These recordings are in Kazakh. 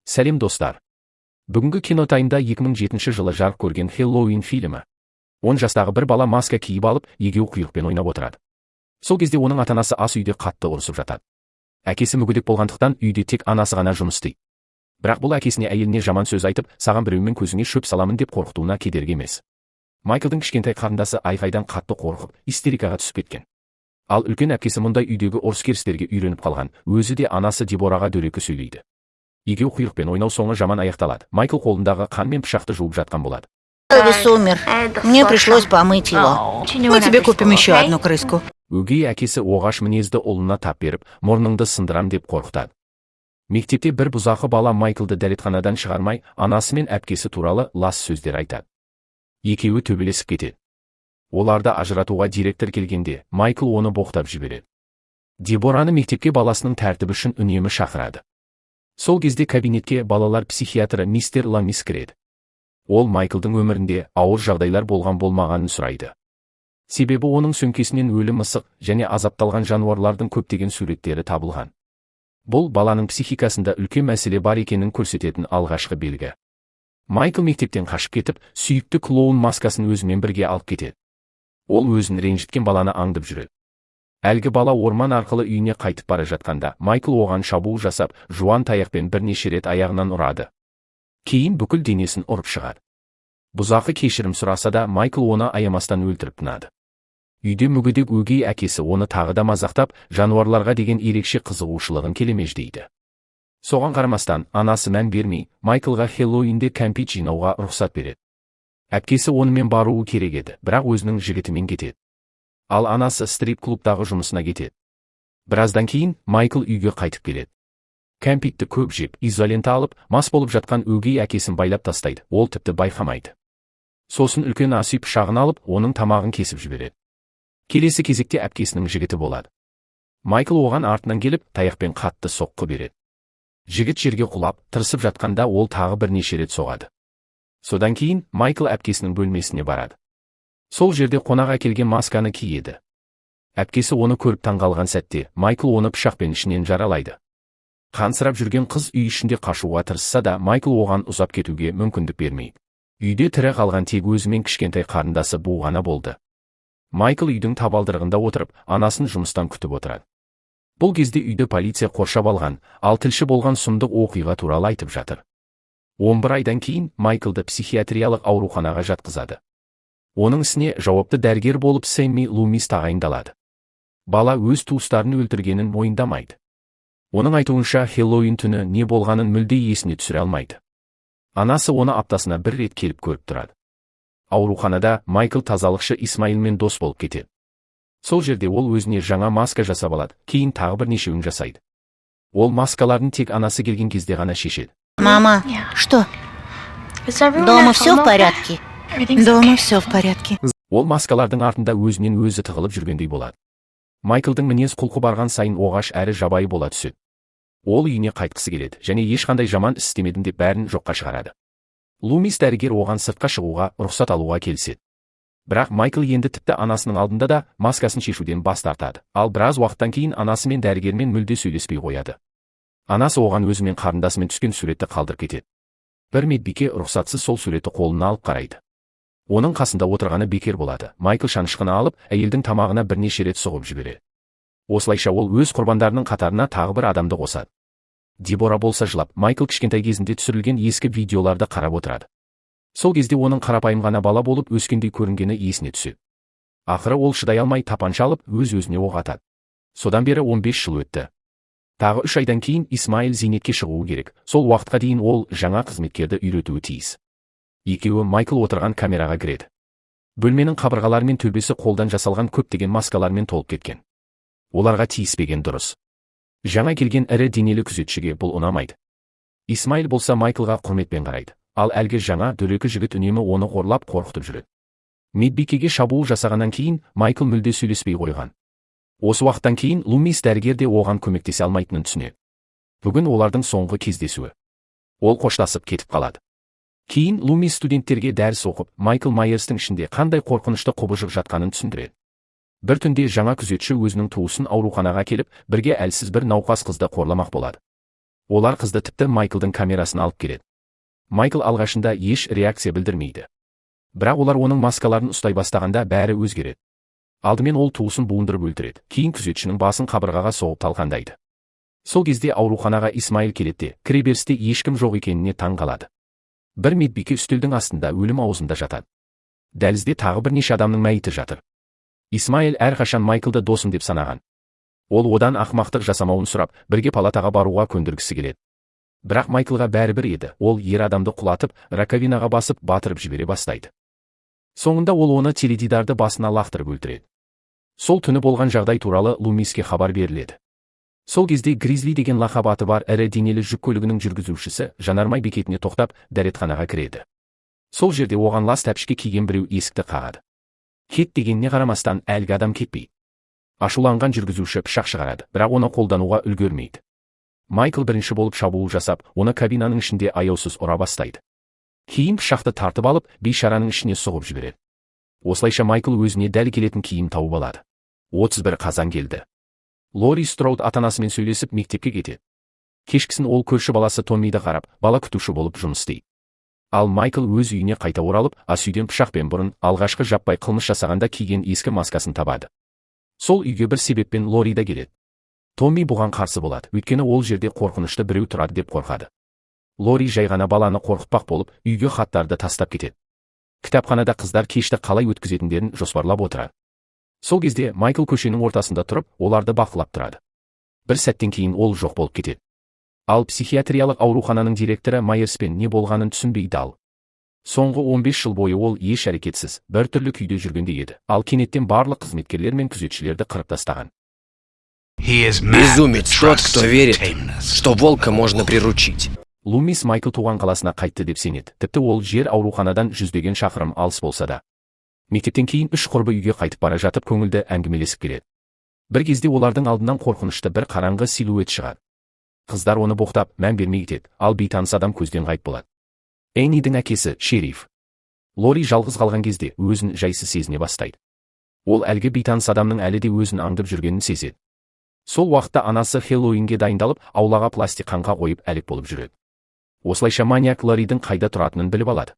Сәлем, достар! Бүгінгі Кинотаймда 2007 жылы жарық көрген «Хэллоуин» фильмі. 10 жастағы бір бала маска киіп алып, егеу құйрықпен ойнап отырады. Сол кезде оның ата-анасы ас үйде қатты ұрысып жатады. Әкесі мүгедек болғандықтан, үйде тек анасы ғана жұмыс істейді. Бірақ бұл әкесіне әйеліне жаман сөз айтып, саған біреумен көзіңе шөп саламын деп қорқытуына кедергі емес. Майклдың кішкентай қарындасы айқайдан қатты қорқып, истерикаға түсіп кеткен. Ал үлкен әпкесі мұндай үйдегі ұрыс-керістерге үйреніп қалған, өзі де анасы Дебораға дөрекі сөйлейді. Егеу құйрықпен ойнау соңы жаман аяқталады. Майкл қолындағы қан мен пышақты жуып жатқан болады. Элвис умер. Мне пришлось помыть его. Мы тебе купим еще одну крыску. Өгей әкесі оғаш мінезді ұлына тап беріп, мұрныңды сындырам деп қорқытады. Мектепте бір бұзақы бала Майклды дәретханадан шығармай, анасы мен әпкесі туралы лас сөздер айтады. Екеуі төбелесіп кетеді. Оларды ажыратуға директор келгенде, Майкл оны боқтап жібереді. Дебораны мектепке баласының тәртібі үшін үнемі шақырады. Сол кезде кабинетке балалар психиатры мистер Ламис кіреді. Ол Майклдың өмірінде ауыр жағдайлар болған болмағанын сұрайды. Себебі оның сөмкесінен өлі мысық және азапталған жануарлардың көптеген суреттері табылған. Бұл баланың психикасында үлкен мәселе бар екенін көрсететін алғашқы белгі. Майкл мектептен қашып кетіп, сүйікті клоун маскасын өзімен бірге алып кетеді. Ол өзін ренжіткен баланы аңдып жүреді. Әлгі бала орман арқылы үйіне қайтып бара жатқанда, Майкл оған шабуыл жасап, жуан таяқпен бірнеше рет аяғынан ұрады. Кейін бүкіл денесін ұрып шығады. Бұзақы кешірім сұраса да, Майкл оны аямастан өлтіріп тынады. Үйде мүгедек өгей әкесі оны тағы да мазақтап, жануарларға деген ерекше қызығушылығын келемеждейді. Соған қарамастан, анасы мән бермей, Майклға Хэллоуинде кәмпит жинауға рұқсат береді. Әпкесі онымен баруы керек еді, бірақ өзінің жігітімен кетеді. Ал анасы стрип клубтағы жұмысына кетеді. Біраздан кейін Майкл үйге қайтып келеді. Кәмпитті көп жеп, изолента алып, мас болып жатқан өгей әкесін байлап тастайды, ол тіпті байқамайды. Сосын үлкен ас үй пышағын алып, оның тамағын кесіп жібереді. Келесі кезекте әпкесінің жігіті болады. Майкл оған артынан келіп, таяқпен қатты соққы береді. Жігіт жерге құлап, тырысып жатқанда, ол тағы бірнеше рет соғады. Содан кейін Майкл әпкесінің бөлмесіне барады. Сол жерде қонақ әкелген масканы киеді. Әпкесі оны көріп таңғалған сәтте, Майкл оны пышақпен ішінен жаралайды. Қансырап жүрген қыз үй ішінде қашуға тырысса да, Майкл оған ұзап кетуге мүмкіндік бермейді. Үйде тірі қалған тек өзімен кішкентай қарындасы Бу ғана болды. Майкл үйдің табалдырығында отырып, анасын жұмыстан күтіп отырады. Бұл кезде үйді полиция қоршап алған, ал тілші болған сұмдық оқиға туралы айтып жатыр. 11 айдан кейін Майклды психиатриялық ауруханаға жатқызады. Оның ісіне жауапты дәрігер болып Сэмми Лумис тағайындалады. Бала өз туыстарын өлтіргенін мойындамайды. Оның айтуынша, Хэллоуин түні не болғанын мүлде есіне түсіре алмайды. Анасы оны аптасына бір рет келіп көріп тұрады. Ауруханада Майкл тазалықшы Исмаилмен дос болып кетеді. Сол жерде ол өзіне жаңа маска жасап алады, кейін тағы бірнешеуін жасайды. Ол маскаларын тек анасы келген кезде ғана шешеді. Мама, что? Дома все в порядке? Дома все в порядке. Ол маскалардың артында өзінен өзі тығылып жүргендей болады. Майклдың мінез құлқы барған сайын оғаш әрі жабайы бола түседі. Ол үйіне қайтқысы келеді және ешқандай жаман іс істемедім деп бәрін жоққа шығарады. Лумис дәрігер оған сыртқа шығуға рұқсат алуға келіседі. Бірақ Майкл енді тіпті анасының алдында да маскасын шешуден бас тартады. Ал біраз уақыттан кейін анасы мен дәрігермен мүлде сөйлеспей қояды. Анасы оған өзімен қарындасымен түскен суретті қалдырып кетеді. Бір медбике рұқсатсыз сол суретті қолына алып қарайды. Оның қасында отырғаны бекер болады. Майкл шанышқыны алып, әйелдің тамағына бірнеше рет сұғып жібереді. Осылайша ол өз құрбандарының қатарына тағы бір адамды қосады. Дебора болса жылап, Майкл кішкентай кезінде түсірілген ескі видеоларды қарап отырады. Сол кезде оның қарапайым ғана бала болып өскендей көрінгені есіне түседі. Ақыры ол шыдай алмай, тапанша алып, өз өзіне оқ атады. Содан бері 15 жыл өтті. Тағы 3 айдан кейін Исмаил зейнетке шығуы керек. Сол уақытқа дейін ол жаңа қызметкерді үйретуі тиіс. Екеуі Майкл отырған камераға кіреді. Бөлменің қабырғалары мен төбесі қолдан жасалған көптеген маскалармен толып кеткен. Оларға тиіспеген дұрыс. Жаңа келген ірі денелі күзетшіге бұл ұнамайды. Исмаил болса Майклға құрметпен қарайды. Ал әлгі жаңа дөрекі жігіт үнемі оны қорлап, қорқытып жүреді. Медбикеге шабуыл жасағаннан кейін Майкл мүлде сөйлеспей қойған. Осы уақыттан кейін Лумис дәрігер де оған көмектесе алмайтынын түсінеді. Бүгін олардың соңғы кездесуі. Ол қоштасып кетіп қалады. Кейін Лумис студенттерге дәріс оқып, Майкл Майерстің ішінде қандай қорқынышты құбыжық жатқанын түсіндіреді. Бір түнде жаңа күзетші өзінің туысын ауруханаға келіп, бірге әлсіз бір науқас қызды қорламақ болады. Олар қызды, тіпті Майклдың камерасын алып келеді. Майкл алғашында еш реакция білдірмейді. Бірақ олар оның маскаларын ұстай бастағанда, бәрі өзгереді. Алдымен ол туысын буындырып өлтіреді, кейін күзетшінің басын қабырғаға соғып талқандайды. Сол кезде ауруханаға Исмаил келеді де, кіреберісте ешкім жоқ екеніне таң қалады. Бір медбике үстелдің астында өлім аузында жатады. Дәлізде тағы бірнеше адамның мәйіті жатыр. Исмаил әрқашан Майклды досым деп санаған. Ол одан ақымақтық жасамауын сұрап, бірге палатаға баруға көндіргісі келеді. Бірақ Майклға бәрібір еді. Ол ер адамды құлатып, раковинаға басып, батырып жібере бастайды. Соңында ол оны теледидарды басына лақтырып өлтіреді. Сол түні болған жағдай туралы Лумиске хабар беріледі. Сол кезде Гризли деген лақап аты бар ірі денелі жүк көлігінің жүргізушісі жанармай бекетіне тоқтап, дәретханаға кіреді. Сол жерде оған лас тәпішке киген біреу есікті қағады. Кет дегеніне қарамастан, әлгі адам кетпейді. Ашуланған жүргізуші пышақ шығарады, бірақ оны қолдануға үлгермейді. Майкл бірінші болып шабуыл жасап, оны кабинаның ішінде аяусыз ұра бастайды. Кейін пышақты тартып алып, бейшараның ішіне сұғып жібереді. Осылайша Майкл өзіне дәл келетін киім тауып алады. 31 қазан келді. Лори Строуд ата-анасымен сөйлесіп, мектепке кетеді. Кешкісін ол көрші баласы Томмиді қарап, бала күтуші болып жұмыс істейді. Ал Майкл өз үйіне қайта оралып, ас үйден пышақпен бұрын алғашқы жаппай қылмыс жасағанда киген ескі маскасын табады. Сол үйге бір себеппен Лори да келеді. Томми бұған қарсы болады, өйткені ол жерде қорқынышты біреу тұрады деп қорқады. Лори жай ғана баланы қорқытпақ болып, үйге хаттарды тастап кетеді. Кітапханада қыздар кешті қалай өткізетіндерін жоспарлап отырады. Сол кезде Майкл көшенің ортасында тұрып, оларды бақылап тұрады. Бір сәттен кейін ол жоқ болып кетеді. Ал психиатриялық аурухананың директоры Майерспен не болғанын түсінбей дал. Соңғы 15 жыл бойы ол еш әрекетсіз, бір түрлі күйде жүргендей еді, ал кенеттен барлық қызметкерлер мен күзетшілерді қырып тастаған. Безумец тот, кто верит, что волка можно приручить. Лумис Майкл туған қаласына қайтты деп сенеді, тіпті ол жер ауруханадан жүздеген шақырым алыс болса да. Мектептен кейін үш құрбы үйге қайтып бара жатып, көңілді әңгімелесіп келеді. Бір кезде олардың алдынан қорқынышты бір қараңғы силуэт шығады. Қыздар оны боқтап, мән бермей кетеді, ал бейтаныс адам көзден ғайып болады. Эннидің әкесі шериф. Лори жалғыз қалған кезде өзін жайсыз сезіне бастайды. Ол әлгі бейтаныс адамның әлі де өзін аңдып жүргенін сезеді. Сол уақытта анасы Хэллоуинге дайындалып, аулаға пластик қаңқа қойып, әлек болып жүреді. Осылайша маньяк Лоридің қайда тұратынын біліп алады.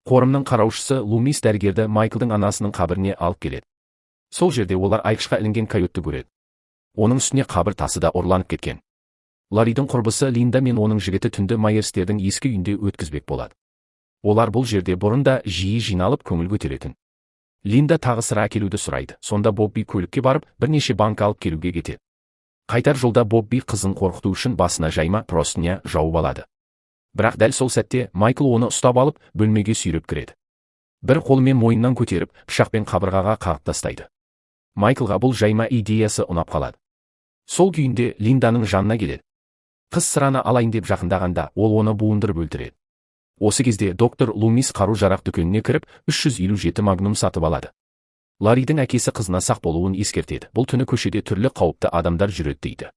Қорымның қараушысы Лумис дәрігерді Майклдың анасының қабіріне алып келеді. Сол жерде олар айқышқа ілінген койотты көреді. Оның үстіне қабір тасы да ұрланып кеткен. Лоридің құрбысы Линда мен оның жігіті түнді Майерстердің ескі үйінде өткізбек болады. Олар бұл жерде бұрын да жиі жиналып, көңіл көтеретін. Линда тағы сыра әкелуді сұрайды. Сонда Бобби көлікке барып, бірнеше банка алып келуге кетеді. Қайтар жолда Бобби қызын қорқыту үшін басына жайма, простыня жауып алады. Бірақ дәл сол сәтте Майкл оны ұстап алып, бөлмеге сүйреп кіреді. Бір қолымен мойнынан көтеріп, пышақпен қабырғаға қағып тастайды. Майклға бұл жайма идеясы ұнап қалады. Сол күйінде Линданың жанына келеді. Қыз сыраны алайын деп жақындағанда, ол оны буындырып өлтіреді. Осы кезде доктор Лумис қару жарақ дүкеніне кіріп, 357 магнум сатып алады. Лоридің әкесі қызына сақ болуын ескертеді. Бұл түні көшеде түрлі қауіпті адамдар жүреді дейді.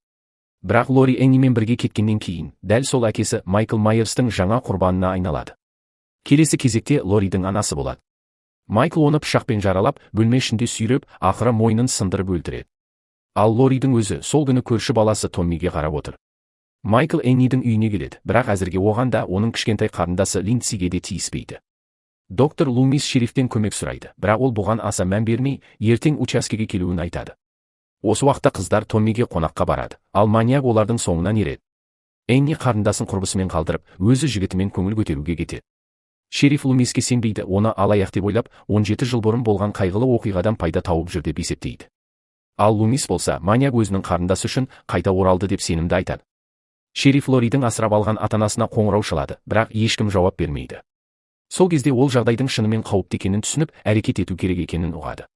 Бірақ Лори Эннимен бірге кеткеннен кейін, дәл сол әкесі Майкл Майерстің жаңа құрбанына айналады. Келесі кезекте Лоридің анасы болады. Майкл оны пышақпен жаралап, бөлме ішінде сүйреп, ақыры мойнын сындырып өлтіреді. Ал Лоридің өзі сол күні көрші баласы Томмиге қарап отыр. Майкл Эннидің үйіне келеді, бірақ әзірге оған да, оның кішкентай қарындасы Линдсиге де тиіспейді. Доктор Лумис шерифтен көмек сұрайды, бірақ ол бұған аса мән бермей, ертең учаскеге келуін айтады. Осы уақытта қыздар Томмиге қонаққа барады, ал маньяк олардың соңынан ереді. Энни қарындасын құрбысымен қалдырып, өзі жігітімен көңіл көтеруге кетеді. Шериф Лумиске сенбейді, оны алаяқ деп ойлап, 17 жыл бұрын болған қайғылы оқиғадан пайда тауып жүр деп есептейді. Ал Лумис болса, маньяк өзінің қарындасы үшін қайта оралды деп сенімді айтады. Шериф Лоридің асырап алған ата-анасына қоңырау шалады, бірақ ешкім жауап бермейді. Сол кезде ол жағдайдың шынымен қауіпті екенін түсініп, әрекет ету керек екенін ұғады.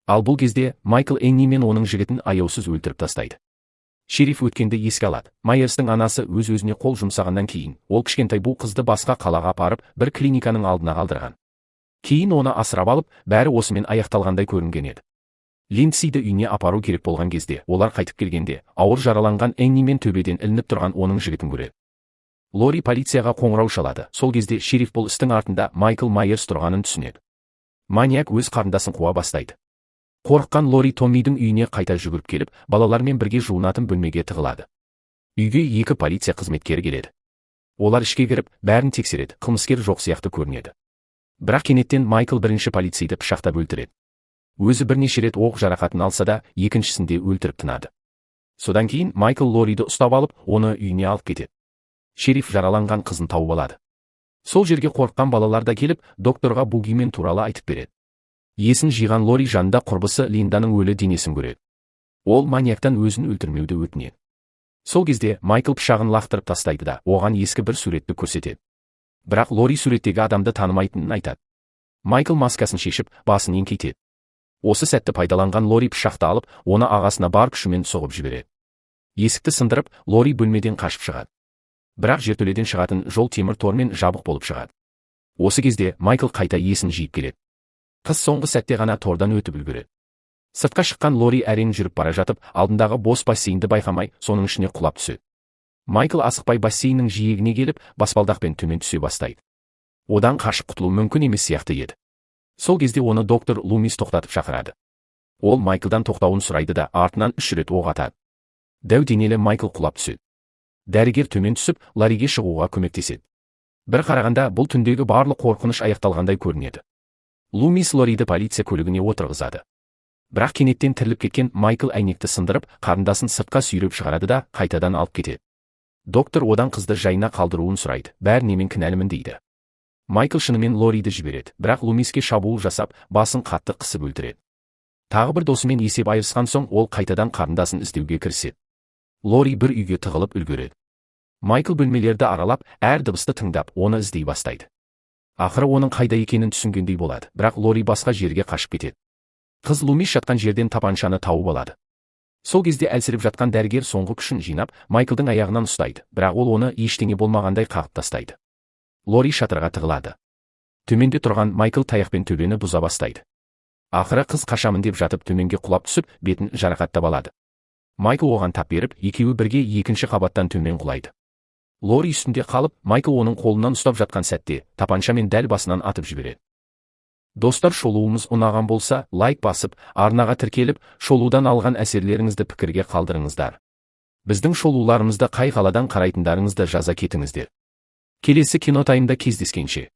Ал бұл кезде Майкл Энни мен оның жігітін аяусыз өлтіріп тастайды. Шериф өткенді еске алады. Майерстің анасы өз-өзіне қол жұмсағаннан кейін, ол кішкентай бұл қызды басқа қалаға апарып, бір клиниканың алдына қалдырған. Кейін оны асырап алып, бәрі осымен аяқталғандай көрінген еді. Линдсиді үйіне апару керек болған кезде, олар қайтып келгенде, ауыр жараланған Энни мен төбеден ілініп тұрған оның жігітін көреді. Лори полицияға қоңырау шалады. Сол кезде шериф бұл істің артында Майкл Майерс тұрғанын түсінеді. Маньяк өз қарындасын қуа бастайды. Қорыққан Лори Томмидің үйіне қайта жүгіріп келіп, балалармен бірге жуынатын бөлмеге тығылады. Үйге екі полиция қызметкері келеді. Олар ішке кіріп, бәрін тексереді, қылмыскер жоқ сияқты көрінеді. Бірақ кенеттен Майкл бірінші полицейді пышақтап өлтіреді. Өзі бірнеше рет оқ жарақатын алса да, екіншісін де өлтіріп тынады. Содан кейін Майкл Лориді ұстап алып, оны үйіне алып кетеді. Шериф жараланған қызын тауып алады. Сол жерге қорыққан балалар да келіп, докторға Бугимен туралы айтып береді. Есін жиған Лори жанында құрбысы Линданың өлі денесін көреді. Ол маньяктан өзін өлтірмеуді өтінеді. Сол кезде Майкл пышағын лақтырып тастайды да, оған ескі бір суретті көрсетеді. Бірақ Лори суреттегі адамды танымайтынын айтады. Майкл маскасын шешіп, басын еңкейтеді. Осы сәтті пайдаланған Лори пышақты алып, оны ағасына бар күшімен соғып жібереді. Есікті сындырып, Лори бөлмеден қашып шығады. Бірақ жертөледен шығатын жол темір тормен жабық болып шығады. Осы кезде Майкл қайта есін жиып келеді. Қыз соңғы сәтте ғана тордан өтіп үлгереді. Сыртқа шыққан Лори әрең жүріп бара жатып, алдындағы бос бассейнді байқамай, соның ішіне құлап түседі. Майкл асықпай бассейннің жиегіне келіп, баспалдақпен төмен түсе бастайды. Одан қашып құтылу мүмкін емес сияқты еді. Сол кезде оны доктор Лумис тоқтатып шақырады. Ол Майклдан тоқтауын сұрайды да, артынан 3 рет оқ атады. Дәу денелі Майкл құлап түседі. Дәрігер төмен түсіп, Лориге шығуға көмектеседі. Бір қарағанда бұл түндегі барлық қорқыныш аяқталғандай көрінеді. Лумис Лориді полиция көлігіне отырғызады. Бірақ кенеттен тіріліп кеткен Майкл әйнекті сындырып, қарындасын сыртқа сүйреп шығарады да, қайтадан алып кетеді. Доктор одан қызды жайына қалдыруын сұрайды, бәріне мен кінәлімін дейді. Майкл шынымен Лориді жібереді, бірақ Лумиске шабуыл жасап, басын қатты қысып өлтіреді. Тағы бір досымен есеп айырысқан соң, ол қайтадан қарындасын іздеуге кіріседі. Лори бір үйге тығылып үлгереді. Майкл бөлмелерді аралап, әр дыбысты тыңдап, оны іздей бастайды. Ақыры оның қайда екенін түсінгендей болады, бірақ Лори басқа жерге қашып кетеді. Қыз Лумис жатқан жерден тапаншаны тауып алады. Сол кезде әлсіреп жатқан дәрігер соңғы күшін жинап, Майклдың аяғынан ұстайды, бірақ ол оны ештеңе болмағандай қағып тастайды. Лори шатырға тығылады. Төменде тұрған Майкл таяқпен төбені бұза бастайды. Ақыры қыз қашамын деп жатып төменге құлап түсіп, бетін жарақаттап алады. Майкл оған тап беріп, екеуі бірге екінші қабаттан төмен құлайды. Лори үстінде қалып, Майкл оның қолынан ұстап жатқан сәтте тапаншамен дәл басынан атып жібереді. Достар, шолуымыз ұнаған болса, лайк басып, арнаға тіркеліп, шолудан алған әсерлеріңізді пікірге қалдырыңыздар. Біздің шолуларымызды қай қаладан қарайтындарыңызды жаза кетіңіздер. Келесі кинотаймда кездескенше.